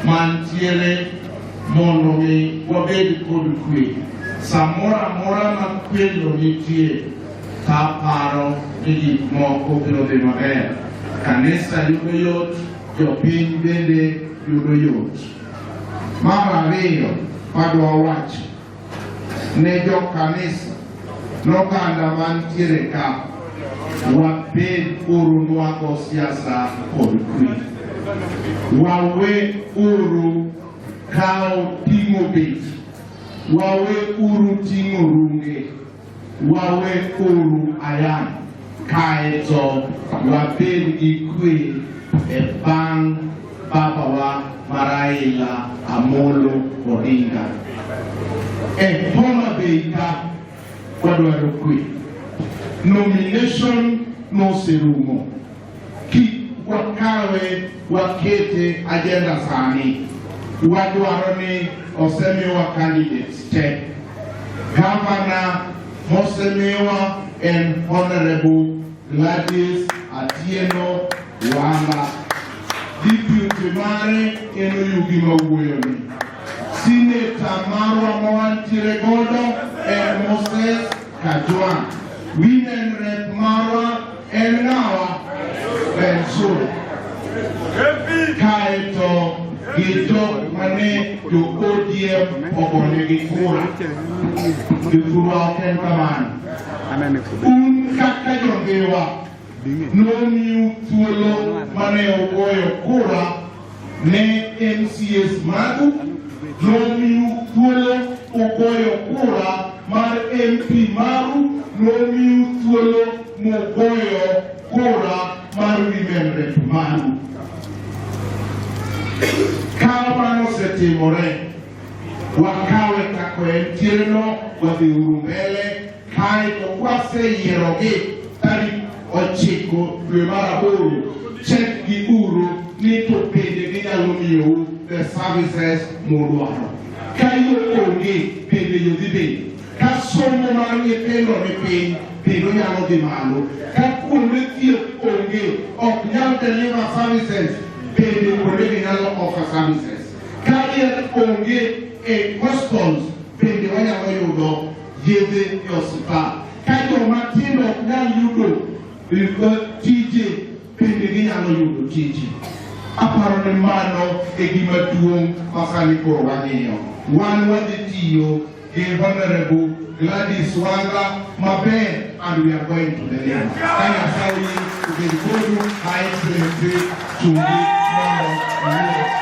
Mantiere mondo mi wabed kod kwe. Samoro amora ma kwelo nitie, taparo ni gik moko biro dhi maber. Kanisa yudo yot, jopiny bende yudo yot. Mar ariyo, madwa wacho ne jokanisa noganda mantiere ka, wabed uru nwago siasa kod kwe. Wawe uru kawo ting'o bet, wawe uru ting'o runge, wawe uru ayany, kaeto wabed gi kwe e bang' babawa ma Raila Amolo Odinga. E Homa Bay ka wadwaro kwe. Nomination noserumo. Kik wakawe wakete agenda sani. Wadwaro ni osemiwa candidates te. Gavana mosemiwa en Honorable Gladys Atieno Wanga. Deputy mare en Oyugi mawuoyoni. Senator marwa mawantiere godo en Moses Kajwang'. Women rep marwa en ng'awa? Benson. Kaeto gi jok mane jo ODM ogonegi kura. Jothurwa ok en kamano. Un kaka jongiwa nomiu thuolo mane ugoyo kura ne MCAs magu, nomiu thuolo ugoyo kura mar MP maru, nomiu thuolo mugoyo kura mar women rep maru. Ka mano osetimore, wakawe kaka entiere no, wadhi uru mbele kaeto kwaseyierogi tarik 9 dwe mar 8, check gi uru ni to bende ginyalo miyou the services mudwaro. Ka yo onge, bende yo dhi bedo. Ka somo mar nyithindo ni piny, bende onyalo dhi malo. Ka kuonde thieth onge, ok nyal deliver services, bende kuonde ginyalo offer services. Ka yath onge e hospitals, bende wanyalo yudo yedhe e osiptal. Ka joma tindo ok nyal yudo tije, bende ginyalo yudo tije. Aparo ni mano e gima duong' ma sani koro wang'iyo. Wan wadhi tiyo gi Honorable Gladys Wanga maber and we are going to deliver. Ka Nyasaye oyie obed kodu, Her Excellency chungi mondo iwuo.